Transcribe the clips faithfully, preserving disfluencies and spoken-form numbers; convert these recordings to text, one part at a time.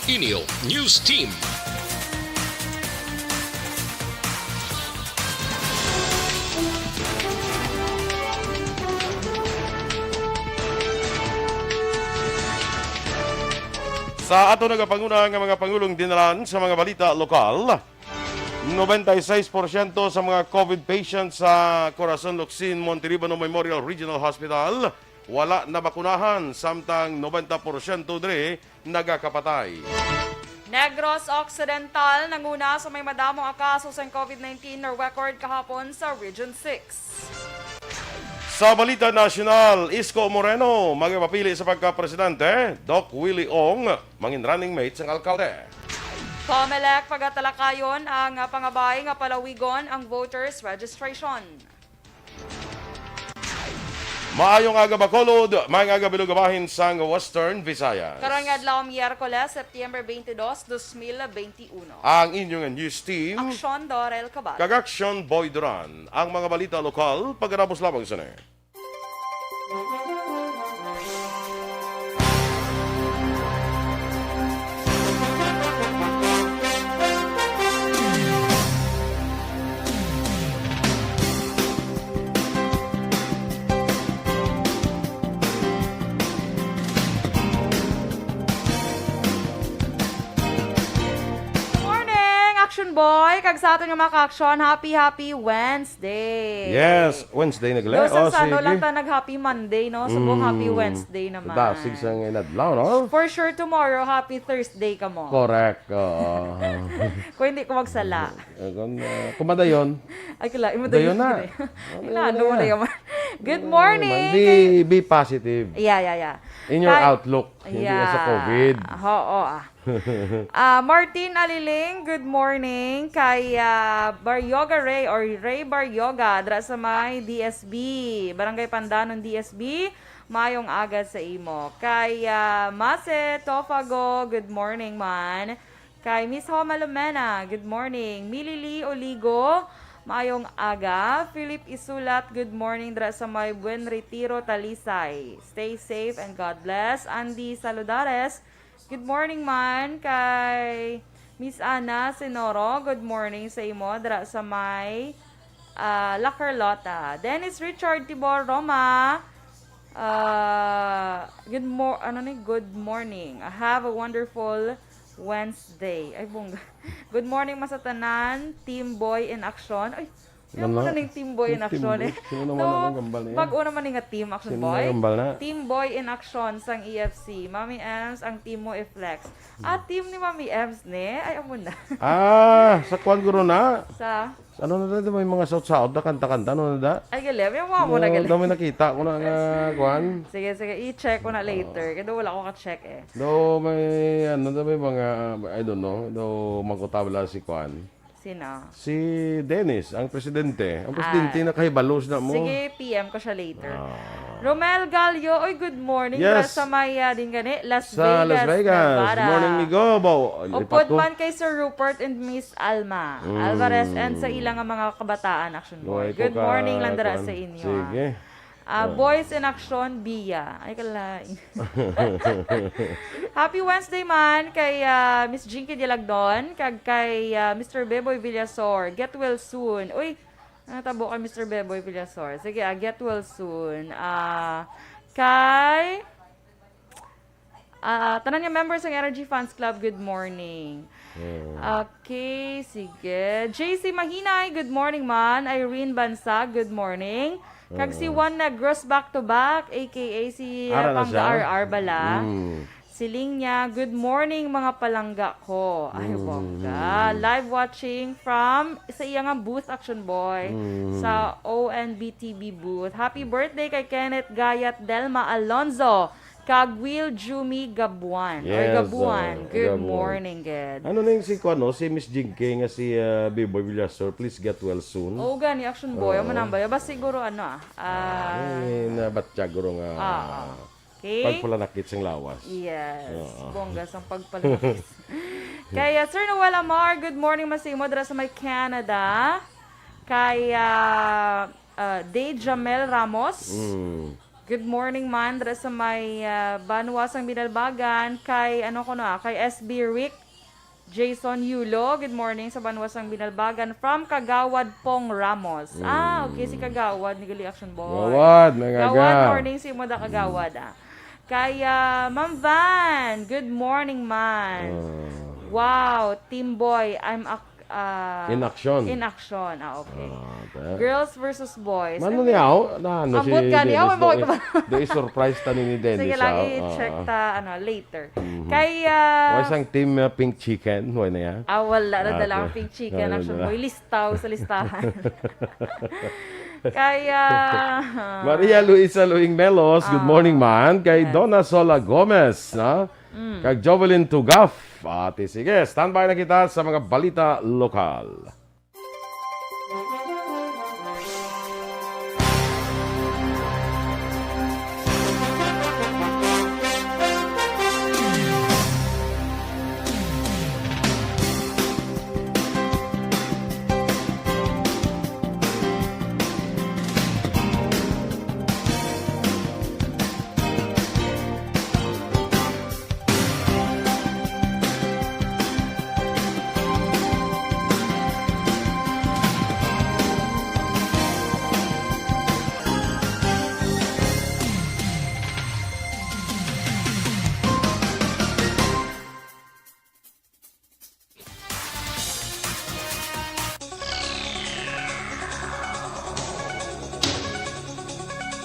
Inyo News Team. Sa ato nagapanguna nga mga pangulong dinalan sa mga balita lokal, noventa y seis porsyento sa mga COVID patients sa Corazon Locsin Montelibano Memorial Regional Hospital wala nabakunahan, samtang noventa porsyento diri nagakapatay. Negros Occidental nanguna sa may madamo nga kaso sang COVID nineteen na record kahapon sa Region six. Sa balita nasyonal, Isko Moreno magpapili sa pagka-presidente, Doc Willie Ong mangin running mate sang alkalde. Comelec pagatalakayon ang pangabay nga palawigon ang voters registration. Maayong aga, Bacolod. Maayong aga, Bilog, bahin sang Western Visayas. Karon nga adlaw, Miyerkules, September twenty-two, dos mil twenty-one. Ang inyo nga news team, Aksyon Dorel Cabal kag Aksyon Boy Duran. Ang mga balita lokal, pagkatapos lamang sini. Morning, Action Boy! Kag sa aton nga mga ka-aksyon, happy, happy Wednesday! Yes, Wednesday na gali. Daw sang Oh, sa ano sige. lang ta nag-happy Monday, no? Subong Mm. happy Wednesday naman. Dasig sa nga inadlaw, no? For sure, tomorrow, happy Thursday ka mo. Correct. Oo. Kung hindi ko magsala. Eh, kung, uh, kung madayon, Ay, kala, imo dayon dayon na. gid eh. Ano Inano yun mo na na? yaman. Good Ano morning. naman? Be, be positive Yeah, yeah, yeah. in your Kay- outlook. Hindi na sa Yeah. COVID. Oo, ah. Ah, Martin Aliling, good morning. Kay, ah, Baryoga Ray or Ray Baryoga, dra sa may D S B, Barangay Pandanon, D S B. Maayong aga sa imo. Kay, ah, Mase Tofago, good morning man. Kay Miss Homa Lumena, good morning. Milili Oligo, maayong aga. Philip Isulat, good morning dra sa may Buen Retiro, Talisay. Stay safe and God bless. Andy Saludares, good morning man. Kay Miss Ana Senoro, good morning sa imo dra sa may, ah, La Carlota. Dennis Richard Tibor Roma, ah, good mor-, ano ni? Good morning. Have a wonderful Wednesday. Ay, bongga. Good morning, masatanan. Team Boy in Action. Ay, Ano? Ano na ning Team Boy in Team Action Boy? eh? Sino naman So, ang gambal niya? bag-o naman ni nga Team Action Sino Boy. na gambal na? Team Boy in Action sang E F C. Mami Ems, ang team mo i-flex. Ah, Hmm. team ni Mami Ems ni? Ay, amo na. Ah, sa kwan guro na. Sa? Ano na dito? May mga saot-saot na kanta-kanta. Ano na da? Ay, gali. May mga mo na No, gali. dami nakita ko na nga kwan. Sige, sige. I-check ko na later. Oo. Kaya wala ko ka-check eh. Do may, ano, do may mga, I don't know. Do magkutabla si kwan. Sino? Si Dennis, ang presidente. Ang presidente, Ah. nakahibalos na mo. Sige, P M ko siya later. Ah. Romel Gallo, oy, good morning. Yes. Dra sa may, ah, din gani, Las Sa Las Vegas, Vegas. Nevada. Morning, migo. Baw, Upod lipat ko. man kay Sir Rupert and Miss Alma Mm. Alvarez and sa ilang mga kabataan, Action Boy. Boy, Good ko ka, morning lang dira kuan. sa inyo, ah. Sige. Ah, Oh. Boys in Action, Bia. Ay, kalain. Happy Wednesday man kay, ah, Miss Jinky Dialagdon, kag kay, ah, Mister Beboy Villasor. Get well soon. Uy, ano tabo kay Mister Beboy Villasor? Sige, ah, get well soon. Ah, kay, ah, tanan nga members ng Energy Fans Club, good morning. Hmm. Okay, sige. J C Mahinay, good morning man. Irene Bansag, good morning. Kag si Oo. Juan Negros, back to back, A K A si, Ara na Pangga siya? R R bala. Mm. Siling niya, "Good morning, mga palangga ko." Ay, Mm. bongga. Live watching from sa iya nga booth, Action Boy, Mm. sa O N B T V booth. Happy birthday kay Kenneth Gayat Delma Alonzo kag Will Jumi Gabuan. Or Yes, Gabuan. uh, Good Gabuan. morning, good. Ano na yung si, kuwan, no? Si Miss Jinky nga si, uh, Biboy Villasor, please get well soon. Oo, gani, Action Boy. Oo. Ang manambay. Ba siguro, ano, ah, ah, Ay, nabatya guro nga Ah, ah. Okay. pagpalanakit sang lawas. Yes. Oo. Bongga sang pagpalanakit. Kaya, Sir Noel Amar, good morning, masimo, dira sa may Canada. Kaya, ah, Day Jamel Ramos. Mm. Good morning man, dira sa may, ah, banwa sang Binalbagan, kay, ano ko na, kay S B Rick Jason Yulo. Good morning sa banwa sang Binalbagan from Kagawad Pong Ramos. Ah, okay, si Kagawad, ni Gali Action Boy. Gawad, may Gawad, aga. Morning sa imo da, Kagawad, ah. Kay, ah, Ma'am Van, good morning man. Ah. Wow, Team Boy, I'm a, ah, In action. In action. Ah, okay. Ah, ta- Girls versus boys. Mano Ano niya, yun? Oh? Na, ano Ambot si ka niya, Dennis wala mo Doy? Ko ba? Doy, surprise ta ni, ni Dennis, Sige lang, ah, i-check ah. Ta, ano, later. Mhm. Kay, ah, Wala sang team, uh, Pink Chicken, wala na yan? Ah, wala na Ah, dala ang okay. Pink Chicken, Wala na Action dala. Boy. Listaw sa listahan. Kay, ah, Maria Luisa Luing Melos, good Ah, morning, man. Kay yes. Donna Sola Gomez, na? Mm. Kag Jovelyn Tugaf. Ate, sige, standby na kita sa mga balita lokal.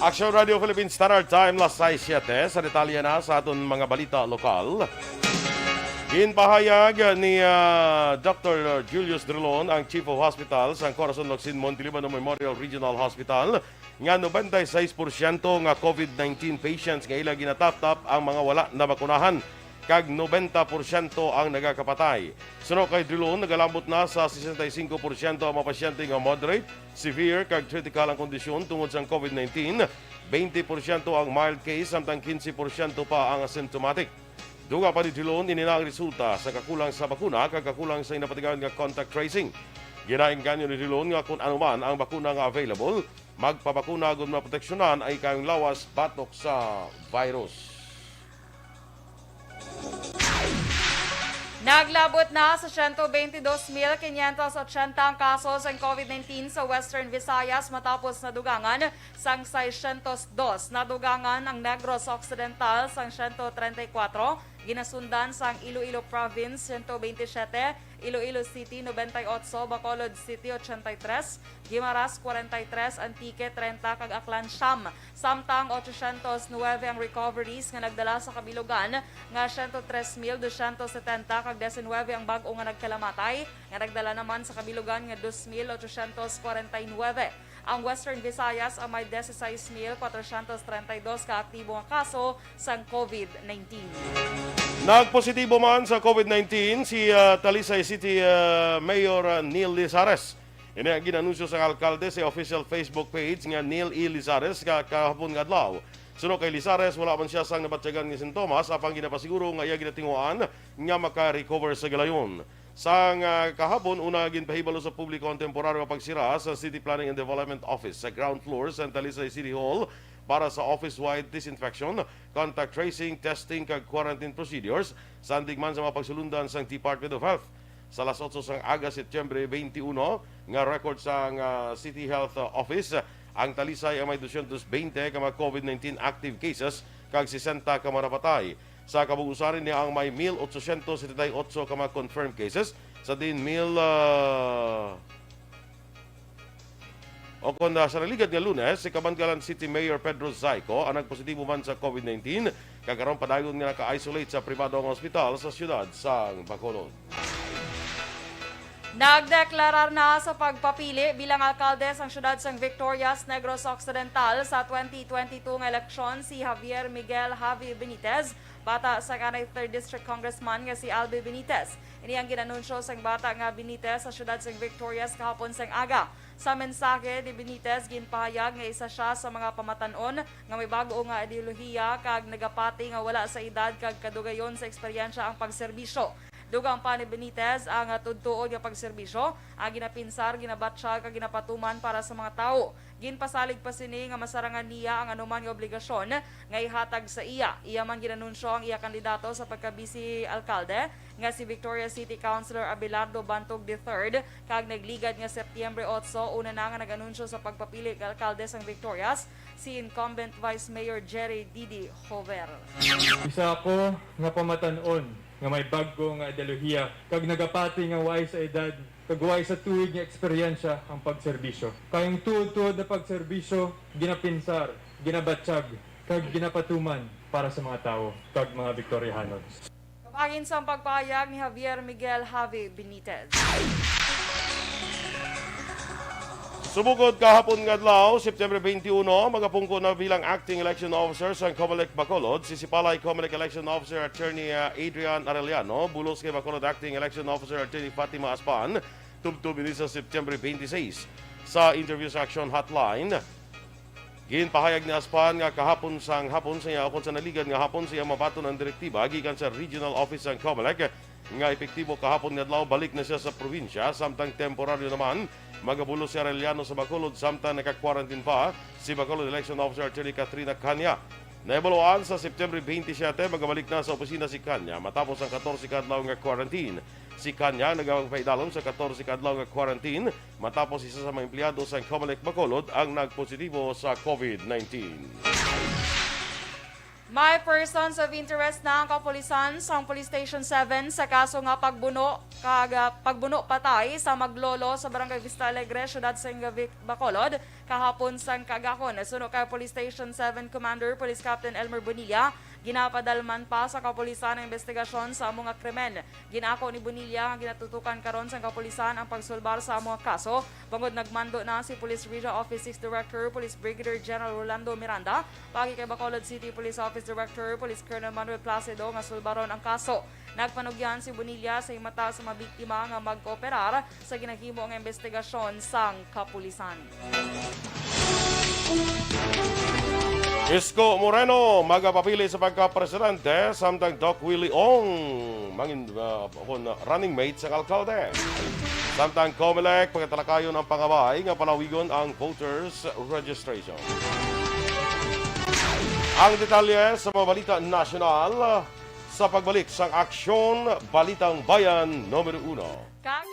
Action Radio Philippines Standard Time, las sais siete. Sa detalye na sa aton mga balita lokal. Ginpahayag ni, ah, Doctor Julius Drilon, ang Chief of Hospital sang Corazon Locsin Montelibano Memorial Regional Hospital, nga noventa y seis porsyento nga COVID nineteen patients nga ila ginataptap ang mga wala nabakunahan, kag noventa porsyento ang nagakapatay. Suno kay Drilon, nagalambot na sa sesenta y cinco porsyento ang mga pasyente nga moderate, severe, kag critical ang kondisyon tungod sang COVID nineteen, twenty porsyento ang mild case, samtang quince porsyento pa ang asymptomatic. Dugang pa ni Drilon, ini na ang resulta sa kakulang sa bakuna kag kakulang sa ginapatigayon nga contact tracing. Ginaengganyo ni Drilon nga kun ano man ang bakuna nga available, magpabakuna agud maproteksyonan ang ikayong lawas batok sa virus. Naglabot na sa siyento bente dos mil quinientos ochenta ang kaso sang COVID nineteen sa Western Visayas, matapos nadugangan sang seiscientos dos. Nadugangan ang Negros Occidental sang siyento treinta y cuatro, ginasundan sang Iloilo Province, siyento bente y siete, Iloilo City, noventa y ocho, Bacolod City, ochenta y tres, Guimaras, kwarenta y tres, Antique, treinta, kag Aklan, siyam. Samtang ochocientos nuebe ang recoveries nga nagdala sa kabilugan nga siyento tres mil dosyentos setenta, kag diecinuebe ang bag-o nga nagkalamatay nga nagdala naman sa kabilugan nga dos mil ochocientos kwarenta y nuebe. Ang Western Visayas ang may dieciséis mil cuatrocientos treinta y dos ka aktibo nga kaso sang COVID nineteen. Nagpositibo man sa COVID nineteen si, ah, Talisay City, ah, Mayor, ah, Neil Lizares. Ini ang ginanunsyo sang alkalde sa official Facebook page nga Neil E. Lizares ka-, kahapon nga adlaw. Suno kay Lizares, wala man siya sang nabatyagan nga sintomas, apang ginapasiguro nga iya ginatinguhaan nga maka-recover sa galayon. Sang, ah, kahapon, una ginpahibalo sa publiko ang temporaryo nga pagsira sa City Planning and Development Office sa ground floor sa Talisay City Hall para sa office-wide disinfection, contact tracing, testing, kag quarantine procedures, sandig man sa mga pagsulundan sang Department of Health. Sa alas otso sang aga, Setyembre twenty-one, nga record sang, ah, City Health, ah, Office, ang Talisay ang may dosyentos bente ka mga COVID nineteen active cases kag sesenta ka mga napatay. Sa kabug-usan niya ang may mil ochocientos setenta y ocho ka mga confirmed cases, sa diin mil, ah, o kon, ah, sa naligad nga Lunes, si Kabankalan City Mayor Pedro Zayco ang nagpositibo man sa COVID nineteen, kag karon padayon nga naka-isolate sa pribado nga ospital sa siyudad sang Bacolod. Nagdeklarar na sa pagpapili bilang alkalde sang siyudad sang Victorias, Negros Occidental sa twenty twenty-two nga eleksyon si Javier Miguel Javi Benitez, bata sang anay third District Congressman nga si Albi Benitez. Ini ang ginanunsyo sang bata nga Benitez sa siyudad sang Victorias kahapon sang aga. Sa mensahe ni Benitez, ginpahayag nga isa sia sa mga pamatan-on nga may bag-o nga ideolohiya kag nagapati nga wala sa edad kag kadugayon sa eksperyensya ang pagserbisyo. Dugang pa ni Benitez ang, ah, tudtuon nga pagserbisyo, ang ginapinsar, ginabatyag, kag ginapatuman para sa mga tawo. Ginpasalig pa sini nga masarangan niya ang anuman nga obligasyon nga ihatag sa iya. Iya man ginanunsyo ang iya kandidato sa pagka-vice alkalde nga si Victoria City Councilor Abelardo Bantog the third, kag nagligad nga Setyembre otso, una na nga nag-anunsyo sa pagpapili nga alkalde sang Victorias si incumbent Vice Mayor Jerry Didi Jover. Isa ako nga pamatan-on nga may bag-o nga ideolohiya, kag nagapati nga way sa edad kag way sa tuig nga eksperyensya ang pagserbisyo. Kay ang tuod-tuod na pagserbisyo ginapinsar, ginabatyag, kag ginapatuman para sa mga tawo kag mga Victoriahanon. Kabahin sang pagpahayag ni Javier Miguel Javi Benitez. Subukod kahapon nga adlaw, September twenty-one, magapungko na bilang acting election officer sang Comelec Bacolod si Sipalay Comelec Election Officer Attorney, ah, Adrian Arellano, bulos kay Bacolod Acting Election Officer Attorney Fatima Aspan, tubtob ini sa September twenty-six. Sa interview sa Action Hotline, ginpahayag ni Aspan nga kahapon sang hapon sa iya, ukon sa naligad nga hapon sa iya, mabaton ang direktiba gikan sa Regional Office sang Comelec nga epektibo kahapon nga adlaw, balik na siya sa probinsya, samtang temporaryo naman magabulos si Arellano sa Bacolod, samtang naka-quarantine pa si Bacolod Election Officer Attorney Katrina Canya. Nahibaluan sa September twenty-seven, magabalik na sa opisina si Canya matapos ang katorse ka adlaw nga quarantine. Si Canya nagapagpaidalom sa katorse ka adlaw nga quarantine matapos isa sa mga empleyado sa Comelec Bacolod ang nagpositibo sa COVID nineteen. May persons of interest na ang kapulisan sang Police Station seven sa kaso nga pagbuno kag, ah, pagbuno patay sa maglolo sa Barangay Vista Alegre, siyudad sa Ingavic, Bacolod, kahapon sang kaagahon. Suno kay Police Station seven Commander Police Captain Elmer Bonilla, ginapadalman pa sa kapulisan ang investigasyon sa amo nga krimen. Gin-ako ni Bonilla nga ginatutukan karon sang kapulisan ang pagsulbar sa amo nga kaso, bangod nagmando na si Police Region Office six Director Police Brigadier General Rolando Miranda, paagi kay Bacolod City Police Office Director Police Colonel Manuel Placido nga sulbaron ang kaso. Nagpanugyan si Bonilla sa himata sa mga biktima nga magkooperar sa ginahimo nga investigasyon sang kapulisan. Isko Moreno magapapili sa pagka-presidente, samtang Doc Willie Ong mangin-, ah, kun running mate sang alkalde. Samtang Comelec, pagatalakayon ang pangabay nga palawigon ang voters registration. Ang detalye sa mga balita nasyonal sa pagbalik sang Aksyon Balitang Bayan numero uno. Kag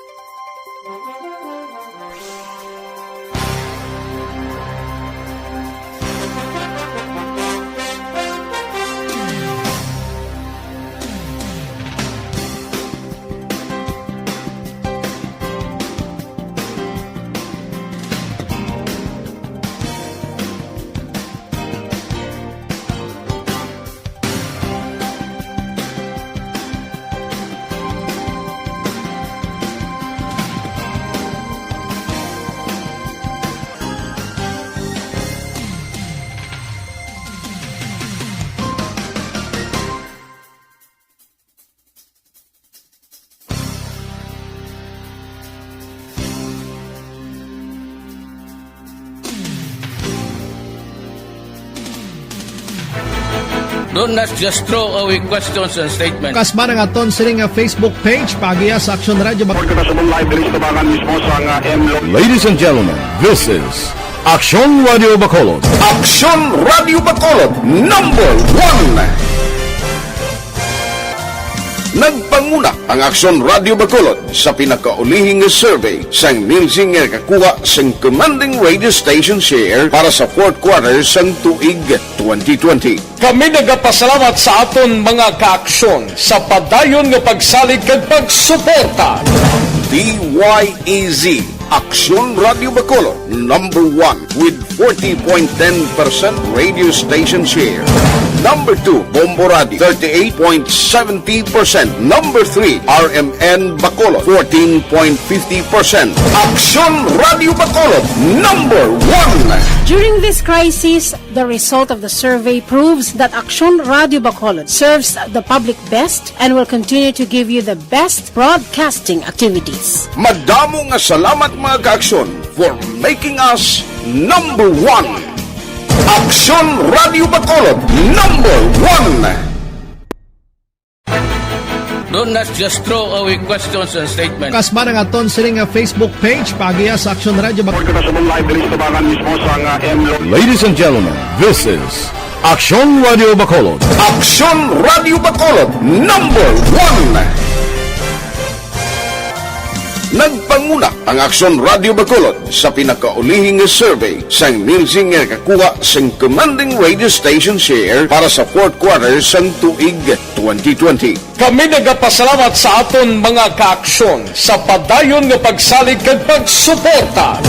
Don't, let's just throw away questions and statements. Kasba na nga aton sini nga Facebook page, pagiya sa Aksyon Radio Bacolod. Kita sa live diri sa tubangan mismo sa nga M Lo- Ladies and gentlemen, this is Aksyon Radio Bacolod. Aksyon Radio Bacolod, number one. Nagpanguna ang Aksyon Radio Bacolod sa pinakaulihing survey sang Nielsen nga nakakuha sang commanding radio station share para sa fourth quarter sang tuig twenty twenty. Kami nagapasalamat sa aton mga kaaksyon sa padayon nga pagsalig kag pagsuporta. D Y E Z, Aksyon Radio Bacolod, number one with forty point ten percent radio station share. Number two, Bombo Radio, thirty-eight point seventy percent. Number three, R M N Bacolod, fourteen point fifty percent. Aksyon Radio Bacolod, number one. During this crisis, the result of the survey proves that Aksyon Radio Bacolod serves the public best and will continue to give you the best broadcasting activities. Madamo nga salamat, mga kaaksyon, for making us number one. Aksyon Radio Bacolod, number one. Don't not just throw away questions and statements. Kasma ang aton sini nga Facebook page, paagiha sa Aksyon Radio Bacolod. Report kita sa live diri sa tubangan mismo sa nga M Lo- Ladies and gentlemen, this is Aksyon Radio Bacolod. Aksyon Radio Bacolod, number one. Nagpanguna ang Aksyon Radio Bacolod sa pinakaulihing nga survey sang Nielsen nga nakakuha sang commanding radio station share para sa fourth quarter sang tuig twenty twenty. Kami nagapasalamat sa aton mga kaaksyon sa padayon nga pagsalig kag pagsuporta.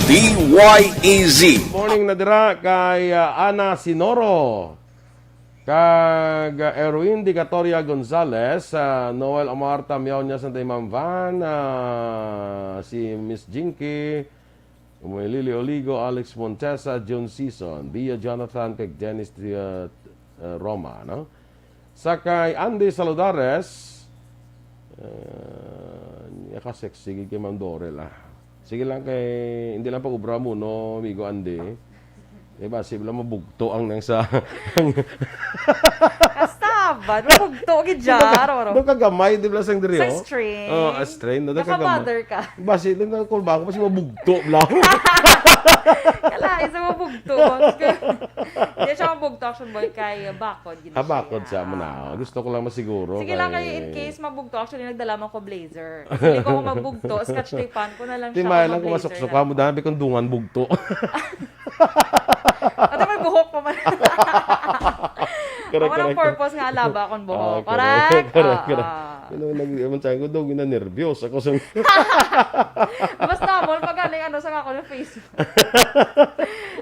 D Y E Z. Morning na dira kay, ah, Ana Sinoro. Kag, ah, Erwin Dicatoria Gonzalez, ah, Noel Omar Tamiao niya sa Ma'am Van, ah, si Miss Jinky, May Lily Oligo, Alex Montesa, John Season, Bia Jonathan, kag Dennis, ah, ah, Roma, no? Sa kay Andy Saludares, ah, niya ka sexy gid kay Ma'am Dorel, ah. Sige lang kay, hindi lang pag-obra mo, no, amigo Andy. Eh, basi lang mabugto ang nang sa Kasta ba? Mabugto gid jar, oro. Doon ka gamay, di ba, sang diri, Sa oh? Strain. Oh, a strain, no? Doon ka gamay. Nakabother ka. Basi, doon ka kulba ako, basi mabugto lang. Kala, isa mabugto. Hindi siya mabugto, Action Boy, kay bakod gid Ah, bakod siya. Sa mo na. Gusto ko lang masiguro Sige lang kay kayo, in case mabugto, actually, nagdala man ko blazer. Hindi ko ako mabugto, scotch tape-an ko na lang Di siya, may mga lang kung blazer masuksukan lang. Mo, dami kong dungan bugto. Ate, may buhok pa man. Correct, Ako ng correct. Purpose nga alaba akong buhok. Ah, correct, correct, correct, Ah, correct. Ah. Ano, nag-, ewan sa ko, daw, ginanervyos ako sa Basta mo, pag galing, ano, sa ako ng Facebook.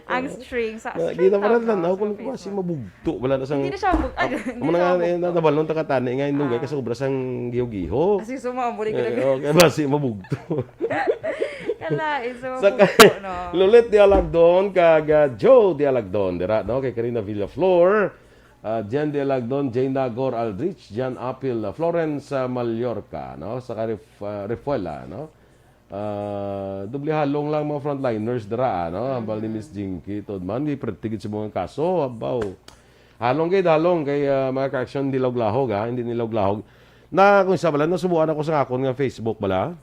Ang string sa Na, string gina pala tawag lang, ko ako sa kung Facebook. Kasi mabugto, wala na sang Hindi na siya bug-, ay, Ah, hindi muna siya nga, eh, mabugto. Na-, nabalon ta katani nga, yung lugay Ah. Kasi obra sang giho-giho. Kasi sumama mo rin Eh, ka okay, basi mabugto. Kala, iso Sa mabugto, kay no? Lolet Dialagdon, kag, ah, Joe Dialagdon, dira, no? Kay Karina Villaflor, ah, Jen Dialagdon, Jane Dagor Aldrich, Jan Apil, ah, Florence, ah, Mallorca, no? Sa kay Ref-, ah, Refuela, no? Ah, doble halong lang mga frontliners dira, no? Hambal ni Miss Jinky, tuod man, di pertigid sa mga kaso, abaw. Halong gid, halong kay, ah, mga ka-action, hindi laog-lahog, ha? Hindi nilog-lahog. Na, kung sa bala, nasubuan ako sa akon nga Facebook bala.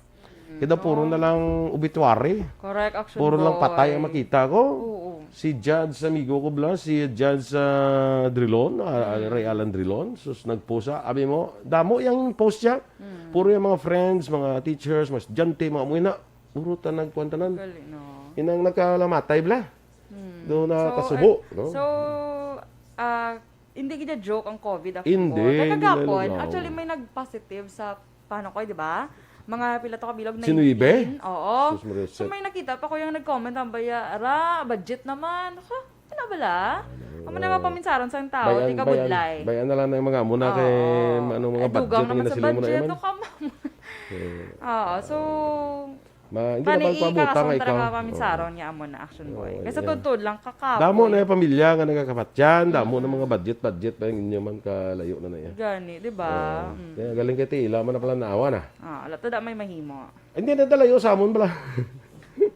Kita puro na lang obituary. Correct, Action Puro lang patay ang Boy. Makita ko. Oo. Si Judge, amigo ko bala, si Judge, ah, Drilon, ah, Ray Alan Drilon, sus, nagpost siya. Abi mo, damo yung post siya. Mm. Puro yung mga friends, mga teachers, mga estudyante, mga umuwi na. Puro ta nagkuhan tanan. Gali, no? Inang nagkalamatay bala. Mm. Doon na So, kasubo, uh, no? so, ah, hindi gid joke ang COVID, Action Hindi, Boy. Kaya hindi kagapon, nalulaw. Actually, may nag-positive sa Panokoy, di ba? Mga pila to kabilog, Sinuibe? Nineteen. Oo. Sus, Maria So, Jose. May nakita pa ko yung nag-comment, ang baya, "Ara, budget naman." Ha? Ano bala? Ano Amo na nga ba? Paminsaron sa tao, Bayan, di ka bayan, budlay. Bayan na lang ng mga amo na kay Oo. Ano, mga Ay, dugang budget naman nga sa nasiling mo na budget, naman. No, come on. Eh. Oo, so, Ma-, hindi Kani naman pabuta ikakasuon nga talaga ikaw. Paminsaron Oo. Niya amo na, Action Boy. Oo, Kaya sa yeah. Tuod-tuod lang, kakapoy. Damo na yung pamilya nga nagakapatyan, damo na Mm. mga budget-budget pa yung inyo man kalayo na na iya. Gani, di ba? Oo. Mm. Kaya galing kay Tila, man na pala naawa na. Ah, wala to da may mahimo. Hindi na talayo sa amon pala.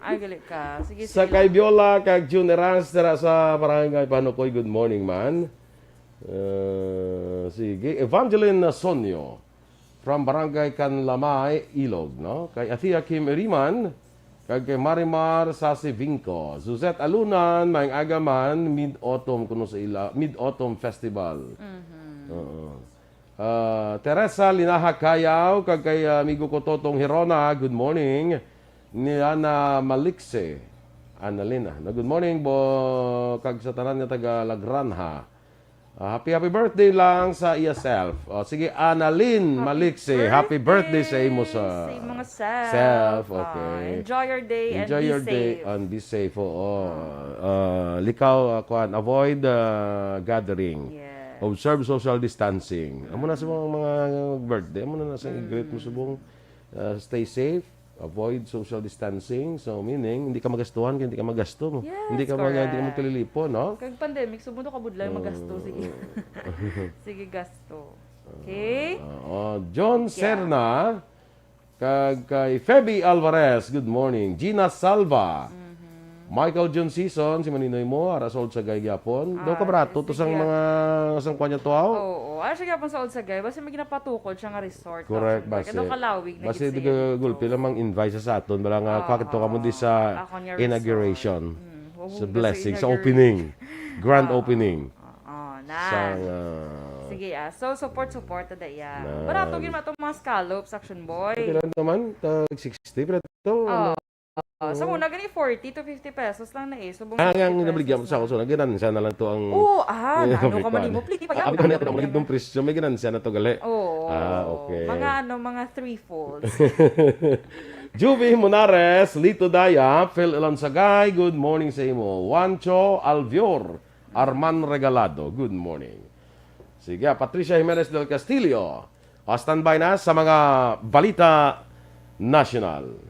Ay, gali ka. Sige, Sa sige kay lang. Viola, kag Jun Eras, dira sa Barangay Panukoy, good morning, man. Ah, sige, Evangeline Nasonyo. From Barangay Canlamay, Ilog, no? Kay Athea Kim Iriman, kag kay Marimar Sasivingco. Suzette Alunan, maayong aga man, Mid-Autumn kuno sa ila, Mid-Autumn Festival. Mhm. Oo. Ah, Teresa Linaha Kayaw, kag kay, ah, amigo ko Totong Hirona, good morning. Ni Ana Malikse, Annalena, no? Good morning, bo, kag sa tanan nga taga Lagranha. Ah, happy, happy birthday lang sa iya self. Oh, sige, Annalyn Happy Malikse, happy birthday birthday sa imo sa sa imo nga self. self, Ah, okay. Enjoy your day and Enjoy be your day safe. And be safe, oo. Ah, likaw, ah, kuan, avoid, ah, gathering. Yes. Observe social distancing. Amo na sa mga, mga birthday, amo na na sa Mm. i-greet mo subong, ah, stay safe. Avoid social distancing. So, meaning, hindi ka magastuhan kaya hindi ka magasto mo. Yes, Hindi ka mag-, hindi ka correct. magkalilipon, no? Kag pandemic, subo ka budlay magasto. Sige. Oo. Sige, gasto. Okay? Oo. John Yeah. Serna, kag kay Feby Alvarez, good morning. Gina Salva. Mhm. Michael John Season, si Maninoy mo, ara sa Old Sagay gyapon. Daw Ah, kabarato to sige, sang ah. mga, sang kwan niya to, aw? Oo, ara siya gyapon sa Old Sagay. Basta may ginapatukod siya nga resort. Correct, Tapos, basi. Ano, kalawig na Basi gid di siya ka gulpi dito. lang mang invite sa aton. Bala nga, Oo. kakit to ka mo di sa Ako niya inauguration. resort. Mm, huwag Sa mo blessing, kasi sa inauguration. opening. Grand Oo. opening. Oo, na. Sa, ah, Sige, ah. So, support, support, tada iya. Na. Barato gyud man itong mga scallops, Action Boy. Pila naman? Tag sixty, pero ito, Oo. ano? Oo. Sa una, gani forty to fifty pesos lang na eh. Subong Ah, sa ang fifty pesos nabaligyan mo sa lang. ako, so, ganansya na lang to ang Oo, ah, Yung ano ka man, Bitcoin. imo, pliti pa Ang yan. Bitcoin na ito, ang Bitcoin. presyo, may ganansya na to, gali. Oo. Ah, okay. Mga ano, mga three folds. Juvie Monares, Lito Daya, Phil Alonsagay, good morning sa imo. Juancho Alvior, Arman Regalado, good morning. Sige, Patricia Jimenez del Castillo, ah, standby na sa mga balita nasyonal.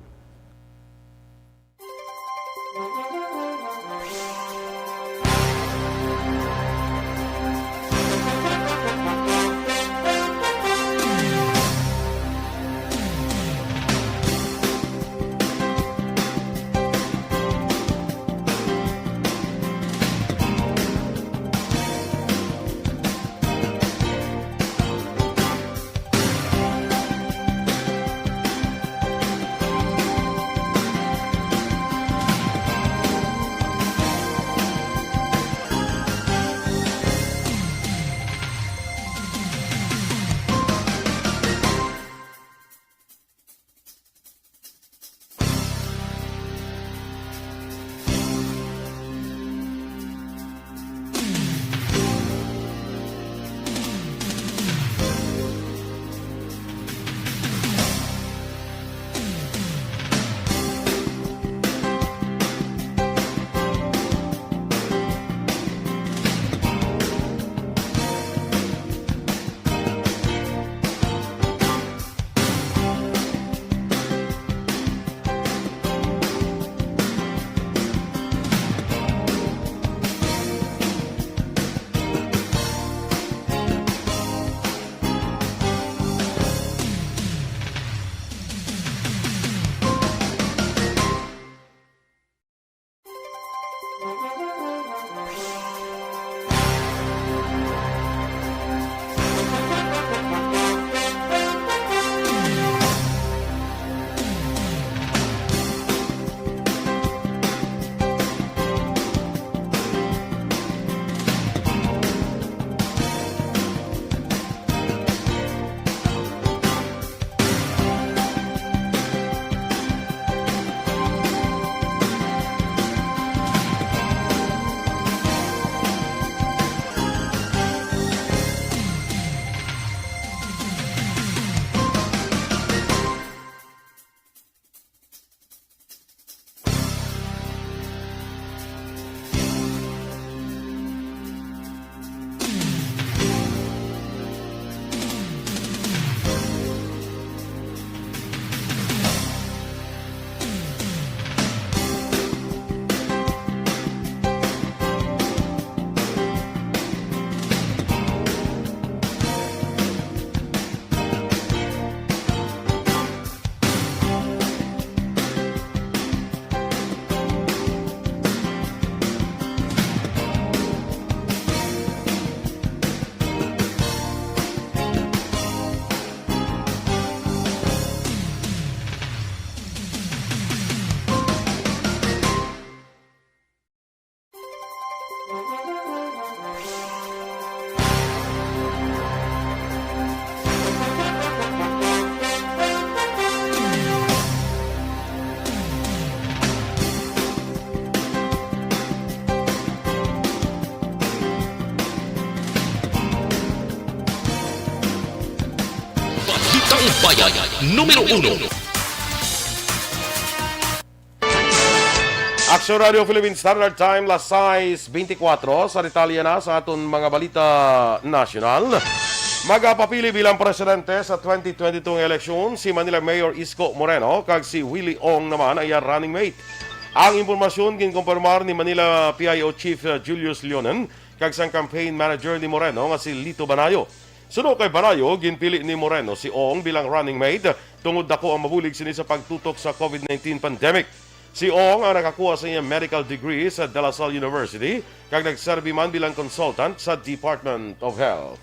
Balitang Bayan, numero uno. Aksyon Radio Philippine Standard Time, las sais beintikwatro. Sa detalye na sa aton mga balita nasyonal, magapapili bilang presidente sa twenty twenty-two nga eleksyon si Manila Mayor Isko Moreno kag si Willie Ong naman ang iya running mate. Ang impormasyon ginkumpirmar ni Manila P I O Chief, uh, Julius Leonen kag sang campaign manager ni Moreno nga si Lito Banayo. Suno kay Banayo, ginpili ni Moreno si Ong bilang running mate tungod dako ang mabulig sini sa pagtutok sa covid nineteen pandemic. Si Ong ang nakakuha sa iya medical degree sa De La Salle University kag nagserbi man bilang consultant sa Department of Health.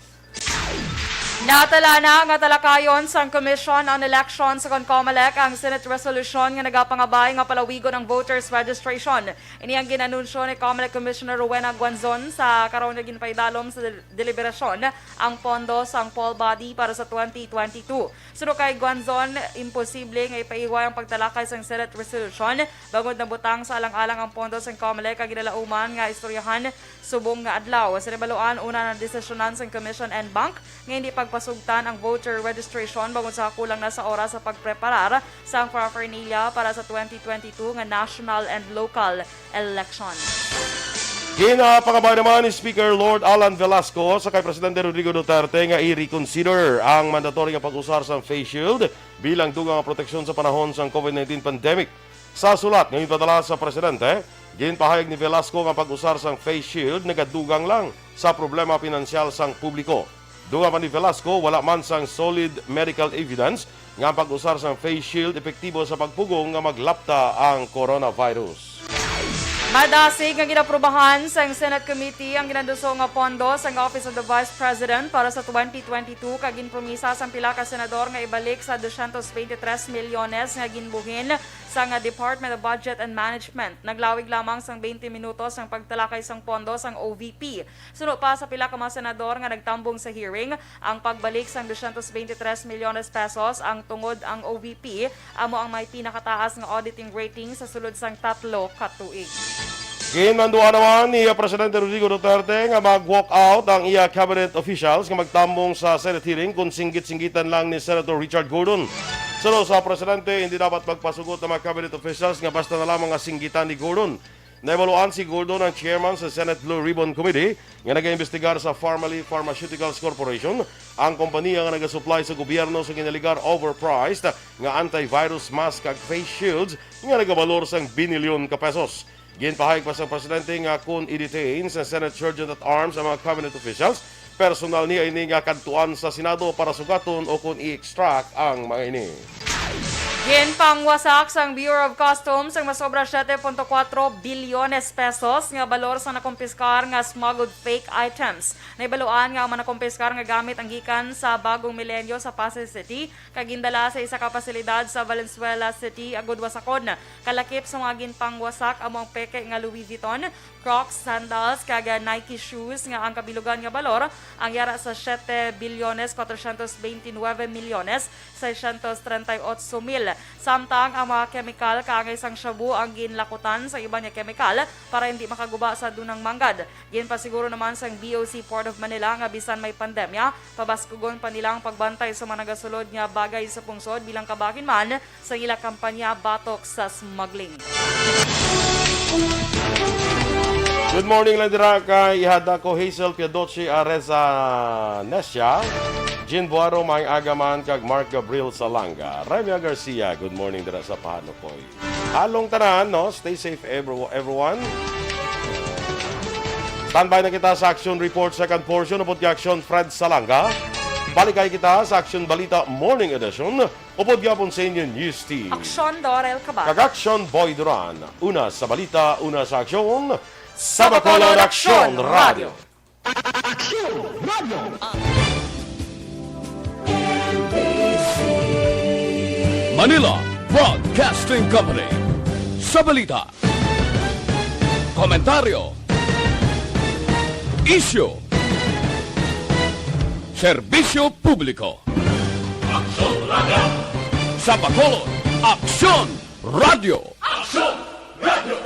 Natala na nga talakayon sang Commission on Elections, kon COMELEC, ang Senate resolution nga nagapangabay nga palawigon ang voters registration. Ini ang gin-anunsyo ni COMELEC Commissioner Rowena Guanzon sa karon nga ginpaidalom sa del-, deliberasyon ang pondo sang poll body para sa twenty twenty-two. Suno kay Guanzon, imposible nga ipaiway ang pagtalakay sang Senate resolution bangod nabutang sa alang-alang ang pondo sang COMELEC kag ginalauman nga istoryahan subong nga adlaw. Sa nabaluan, una na desisyonan sang Commission en banc nga hindi pagpasugtan ang voter registration bangod sa kulang na sa oras sa pagpreparar sang paraphernalia para sa twenty twenty-two nga national and local elections. Ginapangabay naman ni Speaker Lord Alan Velasco sa kay Presidente Rodrigo Duterte nga i-reconsider ang mandatory nga pag-usar sang face shield bilang dugang nga proteksyon sa panahon sang COVID nineteen pandemic. Sa sulat nga ginpadala sa Presidente, ginpahayag ni Velasco nga pag-usar sang face shield nagadugang lang sa problema pinansyal sang publiko. Dugang pa ni Velasco, wala man sang solid medical evidence nga ang pag-usar sang face shield epektibo sa pagpugong nga maglapta ang coronavirus. Madasig nga ginaprubahan sang Senate Committee ang ginanduso nga pondo sang Office of the Vice President para sa twenty twenty-two, kag ginpromisa sang pila ka senador nga ibalik sa dosyentos beintitres milyones nga ginbuhin sang Department of Budget and Management. Naglawig lamang sang twenty minutos ang pagtalakay sang pondo sang O V P. Suno pa sa pila ka mga senador nga nagtambong sa hearing, ang pagbalik sang dosyentos beintitres milyones pesos ang tungod ang O V P amo ang may pinakataas nga auditing rating sa sulod sang tatlo ka tuig. Ginmanduan naman ni Presidente Rodrigo Duterte nga mag-walk out ang iya cabinet officials nga magtambong sa Senate hearing kon singgit-singgitan lang ni Senator Richard Gordon. Suno sa Presidente, hindi dapat magpasugot ang mga cabinet officials nga basta na lamang nga singgitan ni Gordon. Nahibaluan si Gordon ang chairman sa Senate Blue Ribbon Committee nga nagaimbestigar sa Farmally Pharmaceuticals Corporation, ang kompanya nga nagasuplay sa gobyerno sa ginalegar overpriced nga antivirus mask kag face shields nga nagabalor sang binilyon ka pesos. Ginpahayag pa sang presidente nga kon i-detain sa Senate Sergeant at Arms ang mga cabinet officials, personal niya ini nga kadtuan sa Senado para sugaton o kon i-extract ang mga ini. Ginpangwasak sang Bureau of Customs ang masobra siete punto kuwatro bilyones pesos nga balor sa nakumpiskar nga smuggled fake items. Nahibaluan nga ang mga nakumpiskar nga gamit ang gikan sa Bagong Milenyo sa Pasay City kag gindala sa isa ka pasilidad sa Valenzuela City agud wasakon. Kalakip sa mga ginpangwasak amo ang peke nga Louis Vuitton, Crocs sandals, kag, ah, Nike shoes nga ang kabilugan nga balor ang yara sa siete bilyones cuatrocientos veintinueve milyones seiscientos treinta y ocho mil. Samtang ang mga kemikal kaangay sang shabu ang ginlakutan sa iban nga kemikal para hindi makaguba sa dunang manggad. Ginpasiguro naman sang B O C Port of Manila nga bisan may pandemya, pabaskugon pa nila ang pagbantay sa mga nagasulod nga bagay sa pungsod bilang kabahin man sa ila kampanya batok sa smuggling. Good morning lang dira kay ihada ko Hazel Piadochi Areza Nesia, Jean Buaro, May Agaman, kag Mark Gabriel Salanga. Remia Garcia, good morning dira sa Pahanukoy. Halong tanan, no? Stay safe, every-, everyone. Standby na kita sa action report, second portion, upod kay Action Fred Salanga. Balikay kita sa Action Balita Morning Edition. Upod gyapon sa inyo news team. Aksyon, Dorel Cabal. Kag Aksyon, Boy Duran. Una sa balita, una sa aksyon. Sa Bacolod, Aksyon Radio. Aksyon Radio. Manila Broadcasting Company. Sa balita, komentaryo, isyu, serbisyo publiko. Aksyon Radio. Sa Bacolod, Aksyon Radio. Aksyon Radio.